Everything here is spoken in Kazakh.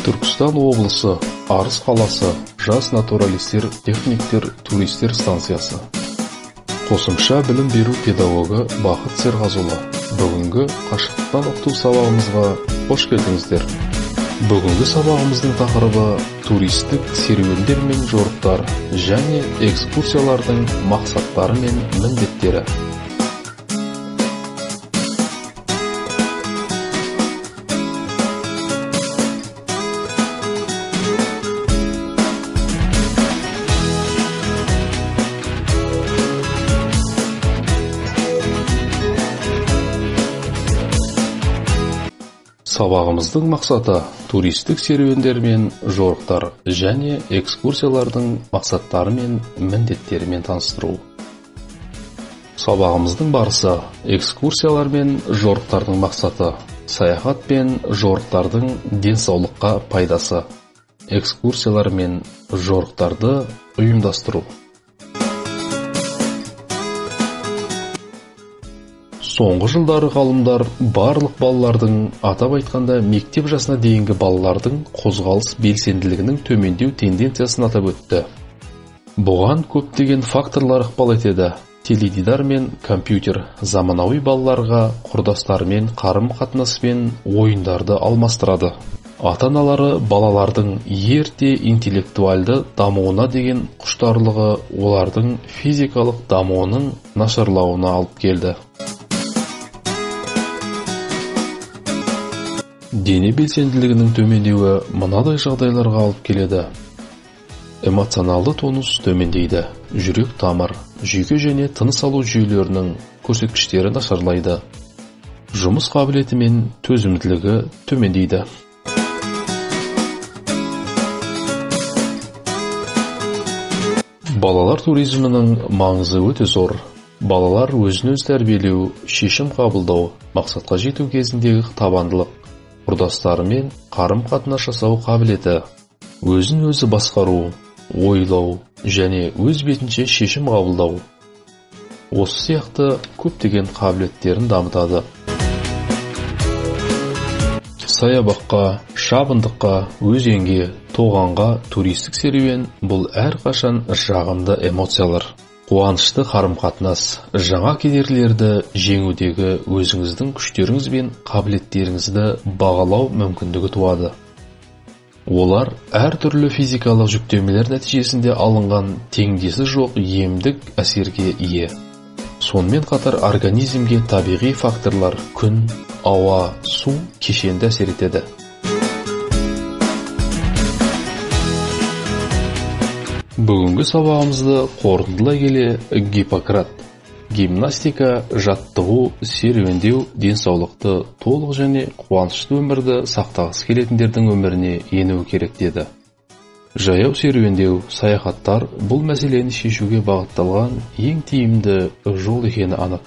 Түркістан облысы, Арыс қаласы, жас натуралистер, техниктер, туристер станциясы. Қосымша білім беру педагогы Бақыт Серғазұлы. Бүгінгі қашықтан оқыту сабағымызға қош келдіңіздер. Бүгінгі сабағымыздың тақырыбы туристік серуендер мен жорықтар және экскурсиялардың мақсаттары мен міндеттері. Сабағымыздың мақсаты туристік серуендер мен жорықтар және экскурсиялардың мақсаттары мен міндеттерімен таныстыру. Сабағымыздың барысы экскурсиялар мен жорықтардың мақсаты, саяхат пен жорықтардың денсаулыққа пайдасы, экскурсиялар мен жорықтарды ұйымдастыру. Соңғы жылдары ғалымдар барлық балалардың, атап айтқанда мектеп жасына дейінгі балалардың қозғалыс белсенділігінің төмендеу тенденциясын атап өтті. Бұған көптеген факторлар ықпал етеді. Теледидар мен компьютер заманауи балаларға құрдастарымен қарым-қатынас пен ойындарды алмастырады. Ата-аналары балалардың ерте интеллектуалды дамуына деген құштарлығы олардың физикалық дамуының нашарлауына алып келді. Дене белсенділігінің төмендеуі мынадай жағдайларға алып келеді. Эмоционалды тонус төмендейді, жүрек тамыр, жүйке және тыныс алу жүйелерінің көрсеткіштері нашарлайды. Жұмыс қабілеті мен төзімділігі төмендейді. Балалар туризмінің маңызы өте зор. Балалар өзін-өзі тәрбиелеу, шешім қабылдау, мақсатқа жету кезіндегі табандылық, құрдастарымен қарым-қатынас жасау қабілеті, өзін-өзі басқару, ойлау және өз бетінше шешім қабылдау. Осы сияқты көптеген қабілеттерін дамытады. Саябаққа, шабындыққа, өзенге, тоғанға туристік серуен бұл әрқашан жағымды эмоциялар. Қуанышты қарым-қатынас, жаңа кедергілерді жеңудегі өзіңіздің күштеріңіз бен қабілеттеріңізді бағалау мүмкіндігі туады. Олар әртүрлі физикалық жүктемелер нәтижесінде алынған теңдесі жоқ емдік әсерге ие. Сонымен қатар организмге табиғи факторлар күн, ауа, су кешенді әсер етеді. Бүгінгі сабағымызды қорытындылай келе Гиппократ гимнастика, жаттығу, серуендеу денсаулықты толық және қуанышты өмірді сақтағысы келетіндердің өміріне енуі керек деді. Жаяу серуендеу, саяхаттар бұл мәселені шешуге бағытталған ең тиімді жол екені анық.